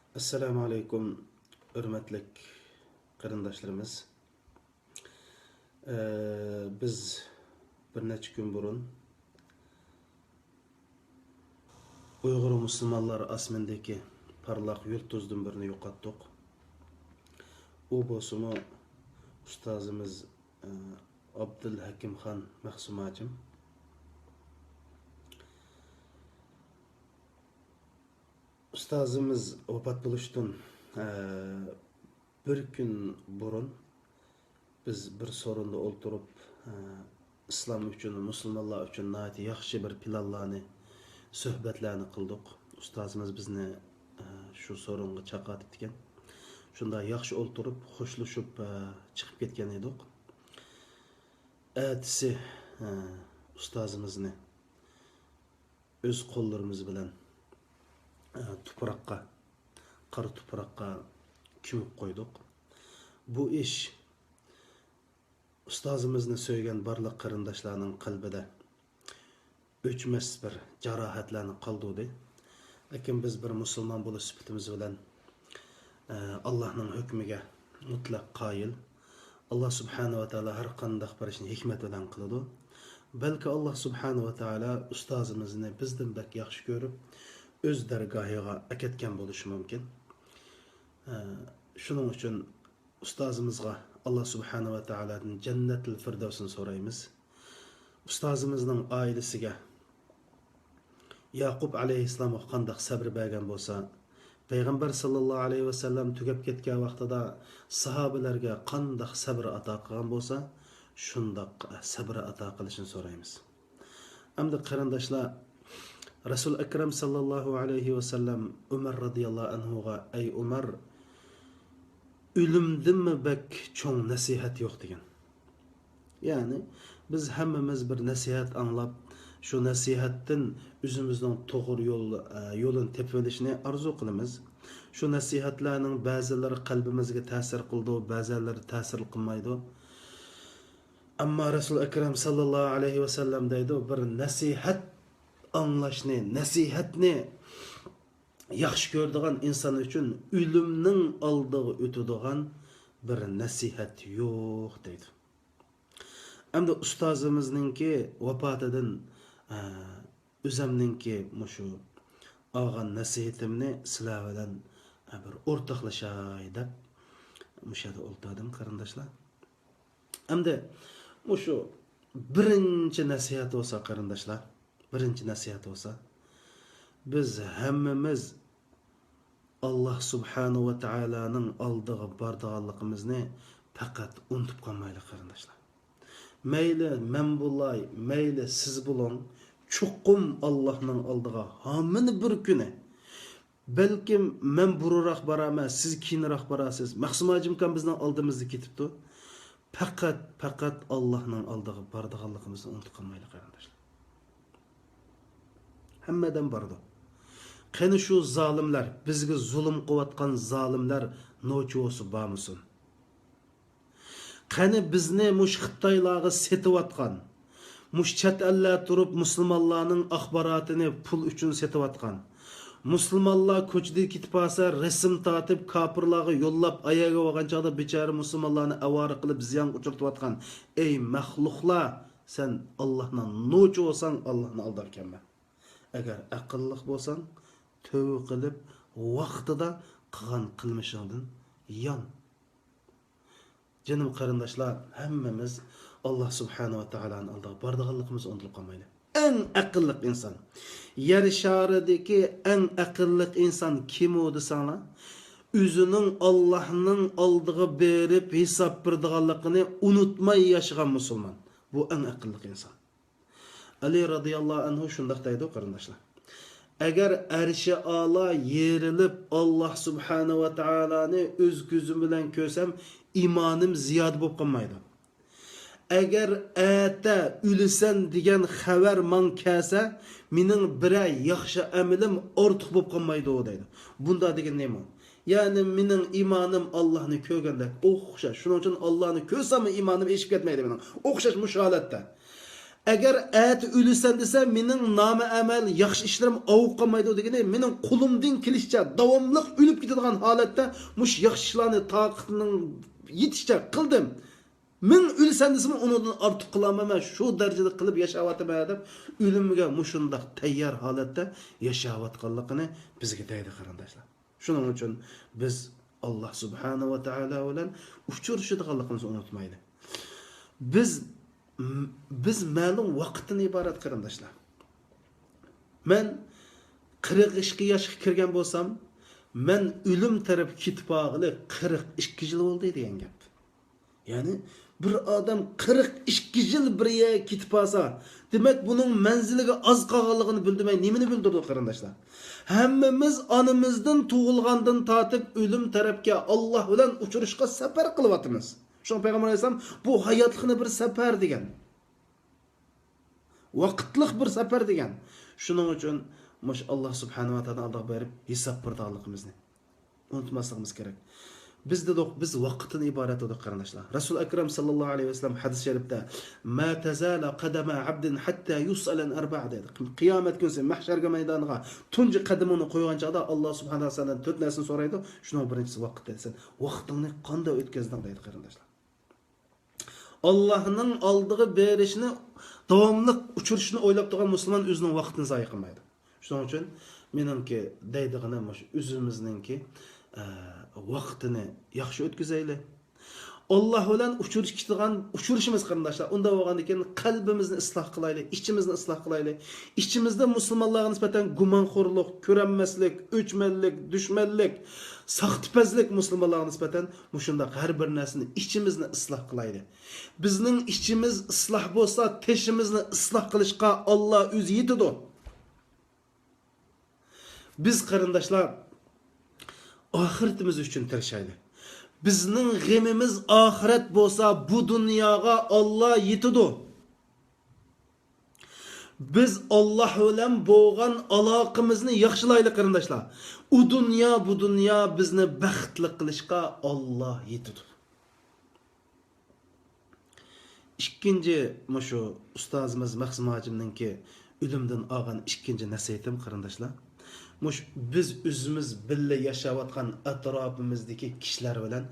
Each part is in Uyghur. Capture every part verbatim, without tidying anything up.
ئەسسالامۇ ئەلەيكۇم، ھۆرمەتلىك قېرىنداشلىرىمىز. ئە، بىز بىر نەچچە كۈن بۇرۇن ئۇيغۇر مۇسۇلمانلار ئاسمىنىدىكى پارلاق يۇلتۇزدىن بىرنى يوقاتتۇق. ئۇ بولسىمۇ ئۇستازىمىز، ئە، ئابدۇلھەكىمخان مەخسۇم ھاجىم. ئۇستازىمىز ۋاپات بولۇشتىن، ئە، بىر كۈن بۇرۇن بىز بىر سورۇندا ئولتۇرۇپ، ئە، ئىسلام ئۈچۈن، مۇسۇلمانلار ئۈچۈن ناھايىتى ياخشى بىر پىلانلارنى، سۆھبەتلەرنى قىلدۇق. ئۇستازىمىز بىزنى، ئە، شۇ سورۇنغا چاقىرتىپتىكەن. شۇنداق ياخشى ئولتۇرۇپ، خوشلىشىپ، ئە، چىقىپ كەتكەن ئىدۇق. ئەتىسى، ئە، ئۇستازىمىزنى ئۆز قوللىرىمىز بىلەن، ئە، تۇپراققا، قارا تۇپراققا كۆمۈپ قويدۇق. بۇ ئىش ئۇستازىمىزنى سۆيگەن بارلىق قېرىنداشلارنىڭ قەلبىدە ئۆچمەس بىر جاراھەتلەرنى قالدۇردى. لېكىن بىز بىر مۇسۇلمان بولۇش سۈپىتىمىز بىلەن، ئە، ئاللاھنىڭ ھۆكمىگە مۇتلەق قايىل. ئاللا سۇبھانەھۇ ۋە تائالا ھەر قانداق بىر ئىشنى ھېكمەت بىلەن قىلىدۇ. بەلكى ئاللا سۇبھانەھۇ ۋە تائالا ئۇستازىمىزنى بىزدىن بەك ياخشى كۆرۈپ، ئۆز دەرگاھىغا ئەكەتكەن بولۇشى مۇمكىن. ئە، شۇنىڭ ئۈچۈن ئۇستازىمىزغا ئاللا سۇبھانەھۇ ۋە تائالادىن جەننەتۇل فىردەۋسنى سورايمىز. ئۇستازىمىزنىڭ ئائىلىسىگە ياقۇپ ئەلەيھىسسالامغا قانداق سەبر بەرگەن بولسا، پەيغەمبەر ساللاللاھۇ ئەلەيھى ۋەسەللەم تۈگەپ كەتكەن ۋاقتىدا ساھابىلەرگە قانداق سەبر ئاتا قىلغان بولسا، شۇنداق سەبر ئاتا قىلىشىنى سورايمىز. ئەمدى قېرىنداشلار، رەسۇل ئەكرەم ساللاللاھۇ ئەلەيھى ۋەسەللەم ئۆمەر رازىياللاھۇ ئەنھۇغا، ئەي ئۆمەر، ئۆلۈمدىنمۇ بەك چوڭ نەسىھەت يوق، دېگەن. يەنى بىز ھەممىمىز بىر نەسىھەت ئاڭلاپ، شۇ نەسىھەتتىن ئۆزىمىزنىڭ توغرا يول، ئە، يولىنى تېپىۋېلىشنى ئارزۇ قىلىمىز. شۇ نەسىھەتلەرنىڭ بەزىلىرى قەلبىمىزگە تەسىر قىلىدۇ، بەزىلىرى تەسىر قىلمايدۇ. ئەمما رەسۇل ئەكرەم ساللاللاھۇ ئەلەيھى ۋەسەللەم دەيدۇ، بىر نەسىھەت ئاڭلاشنى، نەسىھەتنى ياخشى كۆرىدىغان ئىنسان ئۈچۈن ئۆلۈمنىڭ ئالدىغا ئۆتىدىغان بىر نەسىھەت يوق، دەيدۇ. ئەمدى ئۇستازىمىزنىڭكى ۋاپاتىدىن، ئە، ئۆزەمنىڭكى مۇشۇ ئالغان نەسىھىتىمنى سىلەر بىلەن، ئە، بىر ئورتاقلىشاي دەپ مۇشۇ يەردە ئولتۇردۇم، قېرىنداشلار. ئەمدى مۇشۇ بىرىنچى نەسىھەت بولسا، قېرىنداشلار، بىرىنچى نەسىھەت بولسا، بىز ھەممىمىز ئاللا سۇبھانەھۇ ۋە تائالانىڭ ئالدىغا بارىدىغانلىقىمىزنى پەقەت ئۇنتۇپ قالمايلى، قېرىنداشلار. مەيلى مەن بولاي، مەيلى سىز بولۇڭ، چوقۇم ئاللانىڭ ئالدىغا ھامىنى بىر كۈنى، بەلكىم مەن بۇرۇنراق بارارمەن، سىز كېيىنراق بارارسىز، مەخسۇم ھاجىمكان بىزنىڭ ئالدىمىزدا كېتىپتۇ. پەقەت، پەقەت ئاللانىڭ ئالدىغا بارىدىغانلىقىمىزنى ئۇنتۇپ قالمايلى، قېرىنداشلار. ھەممە ئادەم بارىدۇ. قېنى شۇ زالىملار، بىزگە زۇلۇم قىلىۋاتقان زالىملار نوچى بولسا بارمىسۇن؟ قېنى بىزنى مۇشۇ خىتايلارغا سېتىۋاتقان، مۇشۇ چەت ئەللەردە تۇرۇپ مۇسۇلمانلارنىڭ ئاخباراتىنى پۇل ئۈچۈن سېتىۋاتقان، مۇسۇلمانلار كوچىدىن كېتىپ بارسا رەسىم تارتىپ كاپىرلارغا يوللاپ، ئاياغا بارغان چاغدا بىچارە مۇسۇلمانلارنى ئاۋارە قىلىپ زىيانغا ئۇچرىتىۋاتقان، ئەي مەخلۇقلار، سەن ئاللانىڭ نوچى بولساڭ ئاللانىڭ ئالدىغا كەلمە. ئەگەر ئەقىللىق بولساڭ، تۆۋە قىلىپ ۋاقتىدا قىلغان قىلمىشىڭدىن يان. جېنىم قېرىنداشلار، ھەممىمىز ئاللا سۇبھانەھۇ ۋە تائالانىڭ ئالدىغا بارىدىغانلىقىمىزنى ئۇنتۇپ قالمايلى. ئەڭ ئەقىللىق ئىنسان، يەر شارىدىكى ئەڭ ئەقىللىق ئىنسان كىم ئۇ دېسەڭلار، ئۆزىنىڭ ئاللانىڭ ئالدىغا بېرىپ ھېساب بېرىدىغانلىقىنى ئۇنتۇماي ياشىغان مۇسۇلمان. بۇ ئەڭ ئەقىللىق ئىنسان. ئەلى رازىياللاھۇ ئەنھۇ شۇنداق دەيدۇ، قېرىنداشلار. ئەگەر ئەرشى ئالا يېرىلىپ، ئاللا سۇبھانەھۇ ۋە تائالانى ئۆز كۆزۈم بىلەن كۆرسەم، ئىمانىم زىيادە بولۇپ قالمايدۇ. ئەگەر ئەتە ئۆلىسەن دېگەن خەۋەر ماڭا كەلسە، مېنىڭ بىرەر ياخشى ئەمىلىم ئارتۇق بولۇپ قالمايدۇ، دەيدۇ. بۇنداق دېگەن نېمە؟ يەنى مېنىڭ ئىمانىم ئاللانى كۆرگەندەك ئوخشاش. شۇنىڭ ئۈچۈن ئاللانى كۆرسەممۇ ئىمانىم ئېشىپ كەتمەيدۇ مېنىڭ. ئوخشاش مۇشۇ ھالەتتە. ئەگەر ئەتە ئۆلىسەن دېسە، مېنىڭ نامە ئەمەل، ياخشى ئىشلىرىم ئاۋۇپ قالمايدۇ دېگىنى، مېنىڭ قولۇمدىن كېلىشىچە داۋاملىق ئۆلۈپ كېتىدىغان ھالەتتە مۇشۇ ياخشى ئىشلارنى تاقىتىمنىڭ يېتىشىچە قىلدىم. مىڭ ئۆلىسەن دېسىمۇ ئۇنىڭدىن ئارتۇق قىلالمايمەن، شۇ دەرىجىدە قىلىپ ياشاۋاتىمەن دەپ ئۆلۈمگە مۇشۇنداق تەييار ھالەتتە ياشاۋاتقانلىقىنى بىزگە دەيدۇ، قېرىنداشلار. شۇنىڭ ئۈچۈن بىز ئاللا سۇبھانە ۋە تائالا بىلەن ئۇچرىشىدىغانلىقىمىزنى ئۇنتۇمايلى. بىز، بىز مەلۇم ۋاقىتتىن ئىبارەت، قېرىنداشلار. مەن قىرىق ئىككى ياشقا كىرگەن بولسام، مەن ئۆلۈم تەرەپكە كېتىپ بارغىلى قىرىق ئىككى يىل بولدى دېگەن گەپ. يەنى بىر ئادەم قىرىق ئىككى يىل بىر يەرگە كېتىپ بارسا، دېمەك، بۇنىڭ مەنزىلىگە ئاز قالغانلىقىنى بىلدۈرمەي نېمىنى بىلدۈرىدۇ، قېرىنداشلار؟ ھەممىمىز ئانىمىزدىن تۇغۇلغاندىن تارتىپ ئۆلۈم تەرەپكە، ئاللا بىلەن ئۇچرىشىشقا سەپەر قىلىۋاتىمىز. شۇڭا پەيغەمبەر ئەلەيھىسسالام بۇ ھاياتلىقنى بىر سەپەر دېگەن. ۋاقىتلىق بىر سەپەر دېگەن. شۇنىڭ ئۈچۈن مۇشۇ ئاللا سۇبھانەھۇ ۋە تائالانىڭ ئالدىغا بېرىپ ھېساب بېرىدىغانلىقىمىزنى ئۇنتۇماسلىقىمىز كېرەك. بىز دېدۇق، بىز ۋاقىتتىن ئىبارەت دېدۇق، قېرىنداشلار. رەسۇل ئەكرەم ساللاللاھۇ ئەلەيھى ۋەسەللەم ھەدىس شەرىپتە، ما تەزالۇ قەدەما ئەبدىن ھەتتا يۇسئەلە ئەن ئەربەئە دېدى. قىيامەت كۈنسى مەھشەرگە مەيدانىغا تۇنجى قەدىمىڭنى قويغان چاغدا ئاللا سۇبھانەھۇ ۋە تائالا سەندىن تۆت نەرسىنى سورايدۇ. شۇنىڭ بىرىنچىسى ۋاقىت دەيدۇ. سەن ۋاقتىڭنى قانداق ئۆتكۈزدۈڭ دەيدۇ، قېرىنداشلار. ئاللاھنىڭ ئالدىغا بېرىشنى داۋاملىق ئۇچرىشىشنى ئويلاپ تۇرغان مۇسۇلمان ئۆزىنىڭ ۋاقتىنى زايە قىلمايدۇ. شۇنىڭ ئۈچۈن مېنىڭكى دەيدىغىنىم مۇشۇ، ئۆزىمىزنىڭكى، ئە، ۋاقتىنى ياخشى ئۆتكۈزەيلى. ئاللاھ بىلەن ئۇچرىشىپ كېتىدىغان، ئۇچرىشىمىز قېرىنداشلار. ئۇنداق بولغاندىن كېيىن قەلبىمىزنى ئىسلاھ قىلايلى، ئىچىمىزنى ئىسلاھ قىلايلى. ئىچىمىزدە مۇسۇلمانلارغا نىسبەتەن گۇمانخورلۇق، كۆرەلمەسلىك، ئۆچمەنلىك، دۈشمەنلىك، ساختىپەزلىك مۇسۇلمانلارغا نىسبەتەن مۇشۇنداق ھەر بىر نەرسىنى ئىچىمىزنى ئىسلاھ قىلايلى. بىزنىڭ ئىچىمىز ئىسلاھ بولسا، تېشىمىزنى ئىسلاھ قىلىشقا ئاللاھ ئۆزى يېتىدۇ. بىز قېرىنداشلار، ئاخىرىتىمىز ئۈچۈن تىرىشايلى. بىزنىڭ غېمىمىز ئاخىرەت بولسا، بۇ دۇنياغا ئاللاھ يېتىدۇ. بىز ئاللاھ بىلەن بولغان ئالاقىمىزنى ياخشىلايلى، قېرىنداشلار. ئۇ دۇنيا، بۇ دۇنيا بىزنى بەختلىك قىلىشقا ئاللاھ يېتىدۇ. ئىككىنچى، مۇشۇ ئۇستازىمىز مەخسۇم ھاجىمنىڭكى ئۆلۈمدىن ئالغان ئىككىنچى نەسىھىتىم، قېرىنداشلار، مۇشۇ بىز ئۆزىمىز بىللە ياشاۋاتقان ئەتراپىمىزدىكى كىشىلەر بىلەن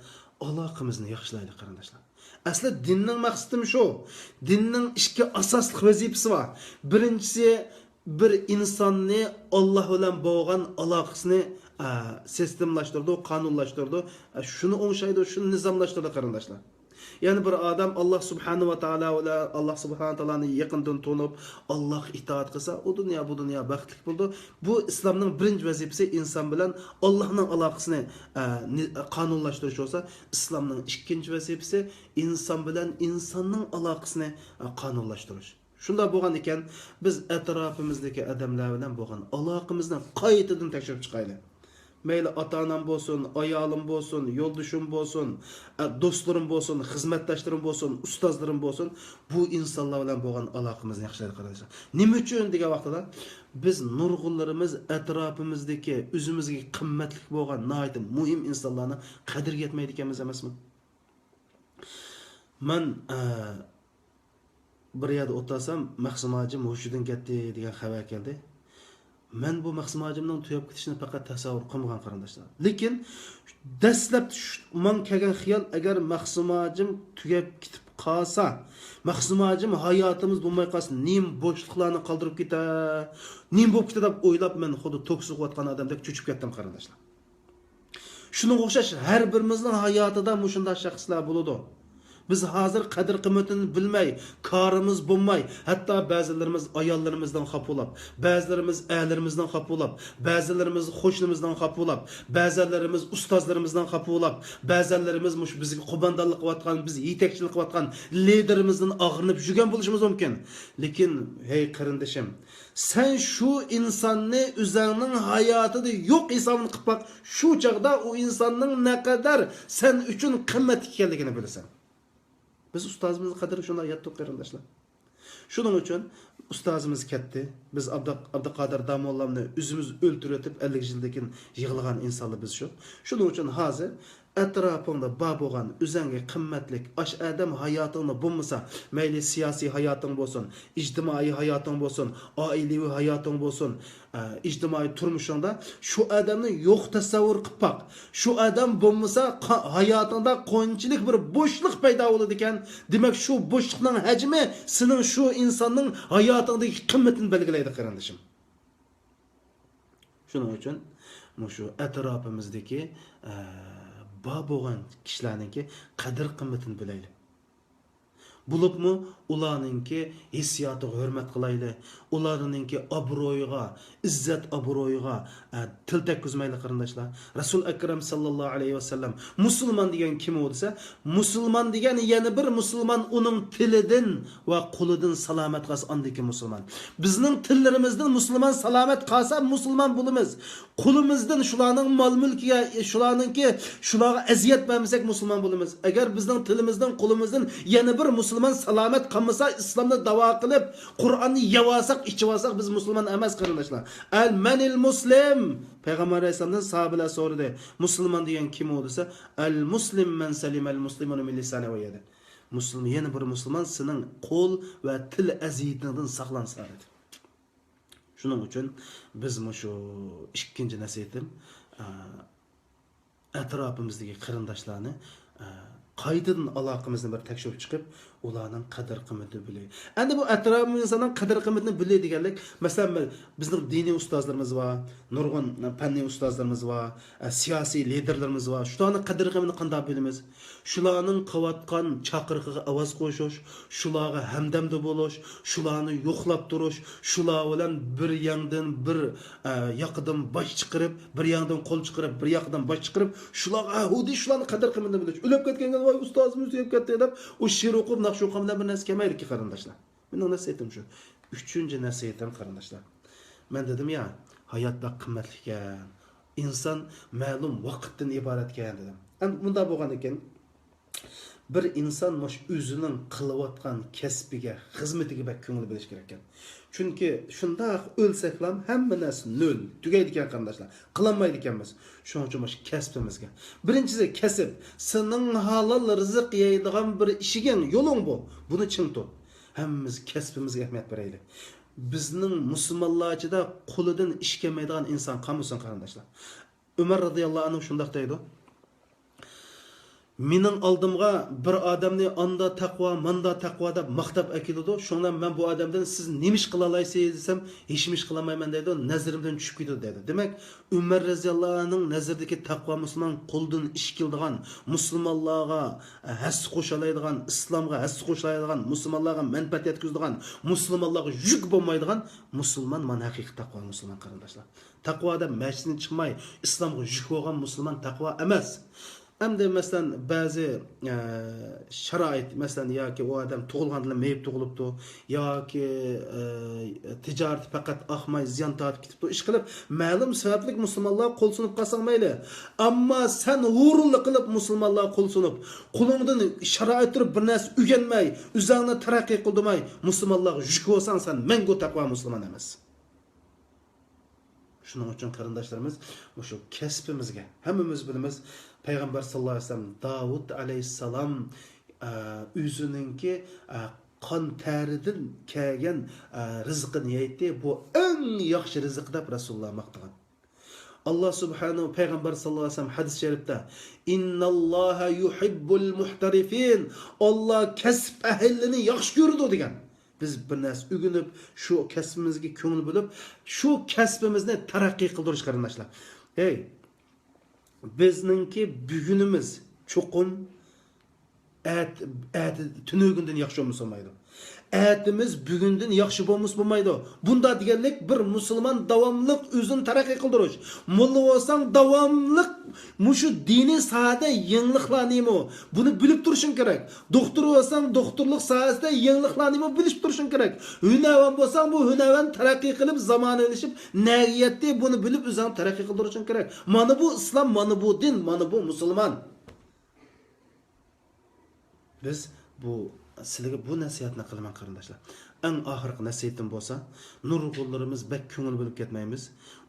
ئالاقىمىزنى ياخشىلايلى، قېرىنداشلار. ئەسلى دىننىڭ مەقسىتىمۇ شۇ. دىننىڭ ئىككى ئاساسلىق ۋەزىپىسى بار. بىرىنچىسى، بىر ئىنساننى ئاللاھ بىلەن بولغان ئالاقىسىنى، ئە، سىستېمىلاشتۇرىدۇ، قانۇنلاشتۇرىدۇ. ئە، شۇنى ئوڭشايدۇ، شۇنى نىزاملاشتۇرىدۇ، قېرىنداشلار. يەنى بىر ئادەم ئاللاھ سۇبھانەھۇ ۋە تائالا بىلەن، ئاللاھ سۇبھانەھۇ ۋە تائالانى يېقىندىن تونۇپ، ئاللاھقا ئىتائەت قىلسا، ئۇ دۇنيا، بۇ دۇنيا بەختلىك بولىدۇ. بۇ ئىسلامنىڭ بىرىنچى ۋەزىپىسى ئىنسان بىلەن ئاللاھنىڭ ئالاقىسىنى، ئە، نى-، قانۇنلاشتۇرۇش بولسا، ئىسلامنىڭ ئىككىنچى ۋەزىپىسى ئىنسان بىلەن ئىنساننىڭ ئالاقىسىنى، ئە، قانۇنلاشتۇرۇش. شۇنداق بولغان ئىكەن، بىز ئەتراپىمىزدىكى ئادەملەر بىلەن بولغان ئالاقىمىزنى قايتىدىن تەكشۈرۈپ چىقايلى. مەيلى ئاتا-ئانام بولسۇن، ئايالىم بولسۇن، يولدىشىم بولسۇن، ئە، دوستلىرىم بولسۇن، خىزمەتداشلىرىم بولسۇن، ئۇستازلىرىم بولسۇن، بۇ ئىنسانلار بىلەن بولغان ئالاقىمىزنى ياخشىلايلى، قېرىنداشلار. نېمە ئۈچۈن دېگەن ۋاقتىدا، بىز نۇرغۇنلىرىمىز ئەتراپىمىزدىكى ئۆزىمىزگە قىممەتلىك بولغان ناھايىتى مۇھىم ئىنسانلارنىڭ قەدرىگە يەتمەيدىكەنمىز ئەمەسمۇ؟ مەن، ئە، بىر يەردە ئولتۇرسام، مەخسۇم ھاجىم ھوشىدىن كەتتى دېگەن خەۋەر كەلدى. مەن بۇ مەخسۇم ھاجىمنىڭ تۈگەپ كېتىشىنى پەقەت تەسەۋۋۇر قىلمىغان، قېرىنداشلار. لېكىن دەسلەپتە شۇ-، ماڭا كەلگەن خىيال، ئەگەر مەخسۇم ھاجىم تۈگەپ كېتىپ قالسا، مەخسۇم ھاجىم ھاياتىمىز بولماي قالسا، نېمە بوشلۇقلارنى قالدۇرۇپ كېتەر، نېمە بولۇپ كېتەر دەپ ئويلاپ، مەن خۇددى توك سوقۇۋاتقان ئادەمدەك چۆچۈپ كەتتىم، قېرىنداشلار. شۇنىڭغا ئوخشاش ھەر بىرىمىزنىڭ ھاياتىدا مۇشۇنداق شەخسلەر بولىدۇ. بىز ھازىر قەدىر-قىممىتىنى بىلمەي، كارىمىز بولماي، ھەتتا بەزىلىرىمىز ئاياللىرىمىزدىن خاپا بولاپ، بەزىلىرىمىز ئەرلىرىمىزدىن خاپا بولاپ، بەزىلىرىمىز قوشنىمىزدىن خاپا بولاپ، بەزىلىرىمىز ئۇستازلىرىمىزدىن خاپا بولاپ، بەزىلىرىمىز مۇشۇ بىزگە قوماندانلىق قىلىۋاتقان، بىز يېتەكچىلىك قىلىۋاتقان لىدېرىمىزدىن ئاغرىنىپ يۈرگەن بولۇشىمىز مۇمكىن. لېكىن، ھەي قېرىندىشىم، سەن شۇ ئىنساننى ئۆزۈڭنىڭ ھاياتىدا يوق ھېسابىنى قىلىپ باق، شۇ چاغدا ئۇ ئىنساننىڭ نەقەدەر سەن ئۈچۈن قىممەتلىك ئىكەنلىكىنى بىلىسەن. بىز ئۇستازىمىزنىڭ قەدرىگە شۇنداق يەتتۇق، قېرىنداشلار. شۇنىڭ ئۈچۈن ئۇستازىمىز كەتتى. بىز ئابدۇ-، ئابدۇقادىر داموللامنى ئۆزىمىز ئۆلتۈرۈۋېتىپ، ئەللىك يىلدىن كېيىن يىغلىغان ئىنسانلار بىز شۇ. شۇنىڭ ئۈچۈن ھازىر ئەتراپىڭدا بار بولغان ئۆزۈڭگە قىممەتلىك ئاشۇ ئادەم ھاياتىڭدا بولمىسا، مەيلى سىياسىي ھاياتىڭ بولسۇن، ئىجتىمائىي ھاياتىڭ بولسۇن، ئائىلىۋى ھاياتىڭ بولسۇن، ئە، ئىجتىمائىي تۇرمۇشۇڭدا شۇ ئادەمنى يوق تەسەۋۋۇر قىلىپ باق. شۇ ئادەم بولمىسا، قا-، ھاياتىڭدا قانچىلىك بىر بوشلۇق پەيدا بولىدىكەن. دېمەك، شۇ بوشلۇقنىڭ ھەجمى سېنىڭ شۇ ئىنساننىڭ ھاياتىڭدىكى قىممىتىنى بەلگىلەيدۇ، قېرىندىشىم. شۇنىڭ ئۈچۈن مۇشۇ ئەتراپىمىزدىكى، ئە، بار بولغان كىشىلەرنىڭكى قەدىر-قىممىتىنى بىلەيلى. بولۇپمۇ ئۇلارنىڭكى ھېسسىياتىغا ھۆرمەت قىلايلى. ئۇلارنىڭكى ئابرۇيىغا، ئىززەت-ئابرۇيىغا، ئە، تىل تەگكۈزمەيلى، قېرىنداشلار. رەسۇل ئەكرەم ساللاللاھۇ ئەلەيھى ۋەسەللەم، مۇسۇلمان دېگەن كىم ئۇ دېسە، مۇسۇلمان دېگەن يەنە بىر مۇسۇلمان ئۇنىڭ تىلىدىن ۋە قولىدىن سالامەت قالسا، ئاندىن كېيىن مۇسۇلمان. بىزنىڭ تىللىرىمىزدىن مۇسۇلمان سالامەت قالسا، مۇسۇلمان بولىمىز. قولىمىزدىن شۇلارنىڭ مال-مۈلكىگە، شۇلارنىڭكى، شۇلارغا ئەزىيەت بەرمىسەك، مۇسۇلمان بولىمىز. ئەگەر بىزنىڭ تىلىمىزدىن، قولىمىزدىن يەنە بىر مۇسۇلمان سالامەت قالمىسا، ئىسلامنى داۋا قىلىپ، قۇرئاننى يەۋالساق، ئىچىۋالساق، بىز مۇسۇلمان ئەمەس، قېرىنداشلار. ئەل مەنىل مۇسلىم؟ پەيغەمبەر ئەلەيھىسسالامدىن ساھابىلەر سورىدى. مۇسۇلمان دېگەن كىم ئۇ دېسە، ئەل مۇسلىم مەن سەلىمەل مۇسلىمۇنە مىن لىسانى ۋە يەدى. مۇسۇلمان، يەنە بىر مۇسۇلمان سېنىڭ قول ۋە تىل ئەزىيىتىڭدىن ساقلانسا، دېدى. شۇنىڭ ئۈچۈن بىز مۇشۇ ئىككىنچى نەسىھىتىم، ئە، ئەتراپىمىزدىكى قېرىنداشلارنى، ئە، قايتىدىن ئالاقىمىزنى بىر تەكشۈرۈپ چىقىپ، ئۇلارنىڭ قەدىر-قىممىتىنى بىلەي. ئەندى بۇ ئەتراپىمىزنىڭ قەدىر-قىممىتىنى بىلەي دېگەنلىك، مەسىلەن، بىزنىڭ دىنىي ئۇستازلىرىمىز بار، نۇرغۇن پەننىي ئۇستازلىرىمىز بار، ئە، سىياسىي لىدېرلىرىمىز بار. شۇلارنىڭ قەدىر-قىممىتىنى قانداق بىلىمىز؟ شۇلارنىڭ قىلىۋاتقان چاقىرىقىغا ئاۋاز قوشۇش، شۇلارغا ھەمدەمدە بولۇش، شۇلارنى يوقلاپ تۇرۇش، شۇلار بىلەن بىر ياندىن بىر، ئە، ياقىدىن باش چىقىرىپ، بىر ياندىن قول چىقىرىپ، بىر ياقىدىن باش چىقىرىپ، شۇلارغا، ھە، ھۇدى شۇلارنى قەدىر-قىممىتىنى بىلىش. ئۆلۈپ كەتكەنگە، ۋاي، ئۇستازىمىز ئۆلۈپ كەتتى دەپ، ئۇ شېئىر ئوقۇپ، ناخشا ئوقۇغان بىلەن بىر نەرسە كەلمەيدىكى، قېرىنداشلار. مېنىڭ نەسىھىتىم شۇ. ئۈچىنچى نەسىھىتىم، قېرىنداشلار. مەن دېدىم يا، ھايات بەك قىممەتلىككەن. ئىنسان مەلۇم ۋاقىتتىن ئىبارەتكەن دېدىم. ئەمدى مۇنداق بولغاندىكىن، بىر ئىنسان مۇشۇ ئۆزىنىڭ قىلىۋاتقان كەسپىگە، خىزمىتىگە بەك كۆڭۈل بۆلۈش كېرەككەن. چۈنكى شۇنداق ئۆلسەكلام ھەممە نەرسە نۆل، تۈگەيدىكەن، قېرىنداشلار. قىلالمايدىكەنمىز. شۇنىڭ ئۈچۈن مۇشۇ كەسپىمىزگە. بىرىنچىسى، كەسىپ. سېنىڭ ھالال رىزىق يەيدىغان بىر ئىشىكىڭ، يولۇڭ بۇ. بۇنى چىڭ تۇت. ھەممىمىز كەسپىمىزگە ئەھمىيەت بېرەيلى. بىزنىڭ مۇسۇلمانلار ئىچىدە قولىدىن ئىش كەلمەيدىغان ئىنسان قالمىسۇن، قېرىنداشلار. ئۆمەر رازىياللاھۇ ئەنھۇ شۇنداق دەيدۇ، مېنىڭ ئالدىمغا بىر ئادەمنى ئاندا تەقۋا، ماندا تەقۋا دەپ ماختاپ ئەكېلىدۇ. شۇڭا مەن بۇ ئادەمدىن، سىز نېمە ئىش قىلالايسىز دېسەم، ھېچنېمە ئىش قىلالمايمەن دەيدۇ، نەزىرىمدىن چۈشۈپ كېتىدۇ دەيدۇ. دېمەك، ئۆمەر رەزىياللاھۇ ئەنھۇنىڭ نەزىرىدىكى تەقۋا مۇسۇلمان قولىدىن ئىش كېلىدىغان، مۇسۇلمانلارغا ھەسسە قوشالايدىغان، ئىسلامغا ھەسسە قوشالايدىغان، مۇسۇلمانلارغا مەنپەئەت يەتكۈزىدىغان، مۇسۇلمانلارغا يۈك بولمايدىغان مۇسۇلمان، مانا ھەقىقىي تەقۋا مۇسۇلمان، قېرىنداشلار. تەقۋا دەپ مەسچىتتىن چىقماي، ئىسلامغا يۈك بولغان مۇسۇلمان تەقۋا ئەمەس. ئەمدى مەسىلەن، بەزى، ئە، شارائىت، مەسىلەن، ياكى ئۇ ئادەم تۇغۇلغاندىلا مېيىپ تۇغۇلۇپتۇ، ياكى، ئە، تىجارىتى پەقەت ئاقماي زىيان تارتىپ كېتىپتۇ. ئىشقىلىپ، مەلۇم سەۋەبلىك مۇسۇلمانلارغا قول سۇنۇپ قالساڭ مەيلى. ئەمما سەن ھۇرۇنلۇق قىلىپ مۇسۇلمانلارغا قول سۇنۇپ، قولۇڭدىن شارائىت تۇرۇپ بىر نەرسە ئۆگەنمەي، ئۆزۈڭنى تەرەققىي قىلدۇرماي، مۇسۇلمانلارغا يۈك بولساڭ، سەن مەڭگۈ تەقۋا مۇسۇلمان ئەمەس. شۇنىڭ ئۈچۈن قېرىنداشلىرىمىز، مۇشۇ كەسپىمىزگە، ھەممىمىز بىلىمىز، پەيغەمبەر ساللاللاھۇ ئەلەيھى ۋەسەللەم، داۋۇت ئەلەيھىسسالام، ئە، ئۆزىنىڭكى، ئە، قان تەرىدىن كەلگەن، ئە، رىزقىنى يەيتتى. بۇ ئەڭ ياخشى رىزىق دەپ رەسۇلۇللا ماختىغان. ئاللا سۇبھانەھۇ، پەيغەمبەر ساللاللاھۇ ئەلەيھى ۋەسەللەم ھەدىس شەرىپتە، «ئىنناللاھە يۇھىببۇل مۇھتەرىفىن.» ئاللا كەسىپ ئەھلىنى ياخشى كۆرىدۇ دېگەن. بىز بىر نەرسە ئۆگىنىپ، شۇ كەسپىمىزگە كۆڭۈل بۆلۈپ، شۇ كەسپىمىزنى تەرەققىي قىلدۇرۇش، قېرىنداشلار. ھەي، بىزنىڭكى بۈگۈنىمىز چوقۇم ئەت-، ئەتە، تۈنۈگۈندىن ياخشى بولمىسا بولمايدۇ. ئەتىمىز بۈگۈندىن ياخشى بولمىسا بولمايدۇ. بۇنداق دېگەنلىك، بىر مۇسۇلمان داۋاملىق ئۆزىنى تەرەققىي قىلدۇرۇش. موللا بولساڭ، داۋاملىق مۇشۇ دىنىي ساھەدە يېڭىلىقلارنىمۇ، بۇنى بىلىپ تۇرۇشۇڭ كېرەك. دوختۇر بولساڭ، دوختۇرلۇق ساھەسىدە يېڭىلىقلارنىمۇ بىلىپ تۇرۇشۇڭ كېرەك. ھۈنەرۋەن بولساڭ، بۇ ھۈنەرۋەن تەرەققىي قىلىپ، زامانىۋىلىشىپ، نەگە يەتتى، بۇنى بىلىپ ئۆزۈڭ تەرەققىي قىلدۇرۇشۇڭ كېرەك. مانا بۇ ئىسلام، مانا بۇ دىن، مانا بۇ مۇسۇلمان. بىز بۇ، سىلىگە بۇ نەسىھەتنى قىلىمەن، قېرىنداشلار. ئەڭ ئاخىرقى نەسىھەتىم بولسا، نۇرغۇنلىرىمىز بەك كۆڭۈل بۆلۈپ كەتمەيمىز.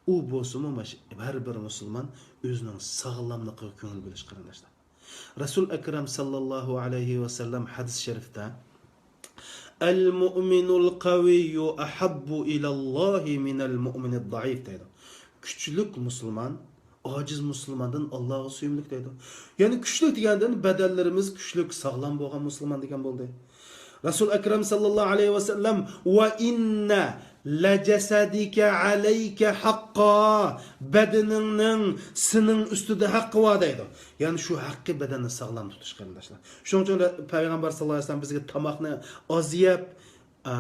ئۇ بولسىمۇ، ماش-، ھەر بىر مۇسۇلمان ئۆزىنىڭ ساغلاملىقىغا كۆڭۈل بۆلۈش، قېرىنداشلار. رەسۇل ئەكرەم ساللاللاھۇ ئەلەيھى ۋەسەللەم ھەدىس شەرىفتە، «ئەل مۇئمىنۇل قەۋىييۇ ئەھەببۇ ئىلەللاھى مىنەل مۇئمىنىد دەئىف» دەيدۇ. كۈچلۈك مۇسۇلمان ئاجىز مۇسۇلماندىن ئاللاغا سۆيۈملۈك دەيدۇ. يەنى كۈچلۈك دېگەندىن بەدەنلىرىمىز كۈچلۈك، ساغلام بولغان مۇسۇلمان دېگەن بولدى. رەسۇل ئەكرەم ساللاللاھۇ ئەلەيھى ۋەسەللەم، «ۋە ئىننە لەجەسەدىكە ئەلەيكە ھەققا»، بەدىنىڭنىڭ سېنىڭ ئۈستىدە ھەققى بار دەيدۇ. يەنى شۇ ھەققى بەدەننى ساغلام تۇتۇش، قېرىنداشلار. شۇنىڭ ئۈچۈن پەيغەمبەر ساللاللاھۇ ئەلەيھى ۋەسەللەم بىزگە تاماقنى ئاز يەپ، ئا،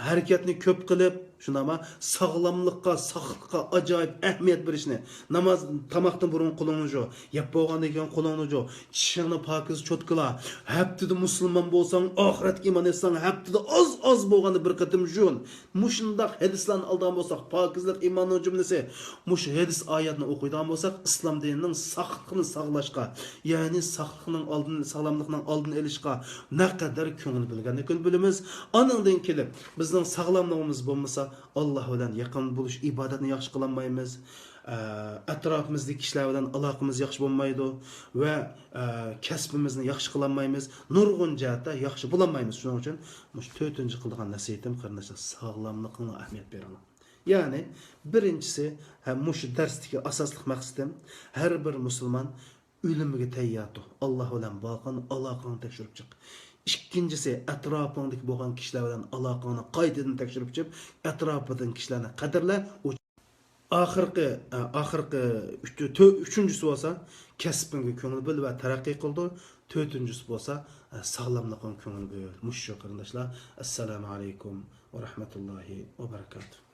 ھەرىكەتنى كۆپ قىلىپ، شۇنداقمۇ ساغلاملىققا، ساقلىققا ئاجايىپ ئەھمىيەت بېرىشنى، ناماز، تاماقتىن بۇرۇن قولۇڭنى جۇ، يەپ بولغاندىن كېيىن قولۇڭنى جۇ، چىشىڭنى پاكىز چوتكىلا، ھەپتىدە مۇسۇلمان بولساڭ، ئاخىرەتكە ئىمان ئېيتساڭ، ھەپتىدە ئاز ئاز بولغاندا بىر قېتىم جۇ. مۇشۇنداق ھەدىسلەرنى ئالىدىغان بولساق، پاكىزلىق ئىماننىڭ جۈملىسى. مۇشۇ ھەدىس ئايەتنى ئوقۇيدىغان بولساق، ئىسلام دىنىنىڭ ساقلىقىنى ساقلاشقا، يەنى ساقلىقنىڭ ئالدىنى، ساغلاملىقنىڭ ئالدىنى ئېلىشقا نەقەدەر كۆڭۈل بۆلگەنلىكىنى بىلىمىز. ئانىڭدىن كېلىپ، بىزنىڭ ساغلاملىقىمىز بولمىسا، ئاللا بىلەن يېقىن بولۇش، ئىبادەتنى ياخشى قىلالمايمىز. ئە، ئەتراپىمىزدىكى كىشىلەر بىلەن ئالاقىمىز ياخشى بولمايدۇ ۋە، ئە، كەسپىمىزنى ياخشى قىلالمايمىز. نۇرغۇن جەھەتتە ياخشى بولالمايمىز. شۇنىڭ ئۈچۈن مۇشۇ تۆتىنچى قىلىدىغان نەسىھىتىم، قېرىنداشلار، ساغلاملىقىڭلارغا ئەھمىيەت بېرىڭلار. يەنى بىرىنچىسى، ھە، مۇشۇ دەرستىكى ئاساسلىق مەقسىتىم، ھەر بىر مۇسۇلمان ئۆلۈمگە تەييار تۇر. ئاللا بىلەن بولغان ئالاقەڭنى تەكشۈرۈپ چىق. ئىككىنچىسى، ئەتراپىڭدىكى بولغان كىشىلەر بىلەن ئالاقەڭنى قايتىدىن تەكشۈرۈپ چىق. ئەتراپىدىكى كىشىلەرنى قەدىرلە. ئۇ ئاخىرقى، ئە، ئاخىرقى ئۈچ-، تۆ-، ئۈچىنچىسى بولسا، كەسپىڭگە كۆڭۈل بۆل ۋە تەرەققىي قىلدۇر. تۆتىنچىسى بولسا، ئە، ساغلاملىقىڭغا كۆڭۈل بۆل. مۇشۇ، قېرىنداشلار. ئەسسالامۇ ئەلەيكۇم ۋە رەھمەتۇللاھى ۋە بەرىكاتۇھ.